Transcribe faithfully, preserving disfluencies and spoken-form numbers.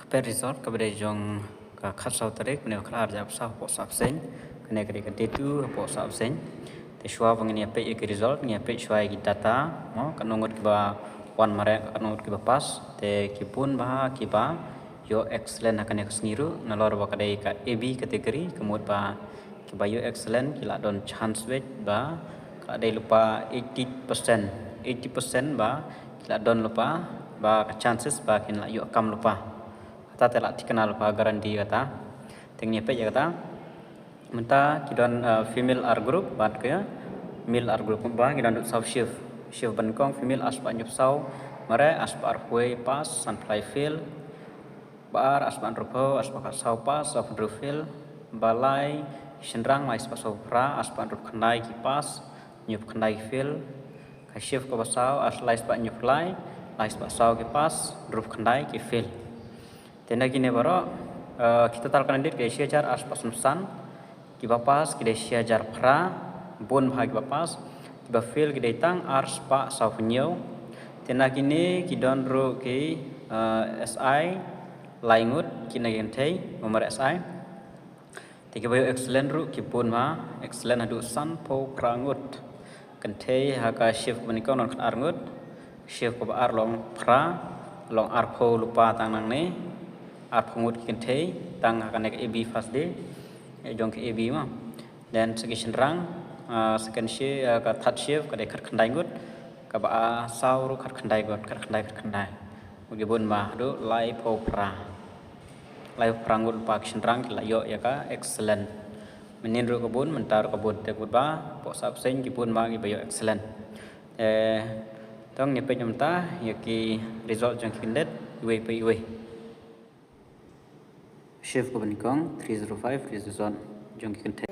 Peit result kaba dei jong ka khatsaw tarik, kane ka khatar hajar arphew saw hapoh Sahpseng, kane ka dei ka day two hapoh Sahpseng. Te shuwa ba ngin ïa peit ïa ki result, ngin ïa peit shuwa ïa ki data, mo, katno ngut kiba wan mareh, katno ngut kiba pass, te ki bun bha kiba ïoh excellent ha kane ka sngi ruh, nalor ba ka dei ka A B category, ka mut ba kiba ïoh excellent ki la don chance beit ba ka la dei lypa eighty percent, eighty percent ba ki la don lypa, ba ka chances ba kin la ïoh kam lypa. Kata te la thikna lypa guarantee kata. Te ngin ïa peit ïa kata. Mynta ki don, uh, female ar group bad ka male ar group, ba ki don ruh saw shift. Shift ba nyngkong female arspah hynñiewphew saw mareh, arspah arphew pass, sanphew lai fail. Ba ar arspah hynriewphew, arspah khatsaw pass, sawphew hynriew fail. Ba lai shynrang, laispah sawphew phra, arspah hynriewphew khyndai ki pass, hynñiewphew khyndai ki fail. Ka shift kaba saw, ar laispah hynñiewphew lai, laispah saw ki pass, hynriewphew khyndai ki fail. Te na kine baroh, eh, ki total candidate ki dei shi hajar arspah sanphew san, kiba pass ki dei shi hajar phra, bun bha kiba pass, kiba fail ki dei tang arspah sawphew hynñiew. Te na kine ki don ruh ki, eh, S I lai ngut, kine ki kynthei ba mareh S I. Te kiba ïoh excellent ruh ki bun bha, excellent haduh sanphew phra ngut. Kynthei ha ka shift kaba nyngkong don khatar ngut, shift kaba ar long phra, long arphew lypa tang nangne, arphew ngut ki kynthei tang ha kane ka A B first day, eh, jong ka A B mo. Then sa ki shynrang, ah, second shift, ah, ka third shift ka dei khatkhyndai ngut, kaba, ah, saw ruh khatkhyndai ngut, khatkhyndai, khatkhyndai. Ki bun bha haduh laiphew phra. Laiphew phra ngut lypa ki shynrang ki la ïoh ïa ka excellent. Mynhynnin ruh ka bun, mynta ruh ka bun, te ka mut ba hapoh Sahpseng ki bun bha kiba ïoh excellent. Eh, to ngin ïa peit mynta ïa ki result jong ki candidate iwei pa iwei. Shift kaba nyngkong, three zero five, result jong ki kynthei.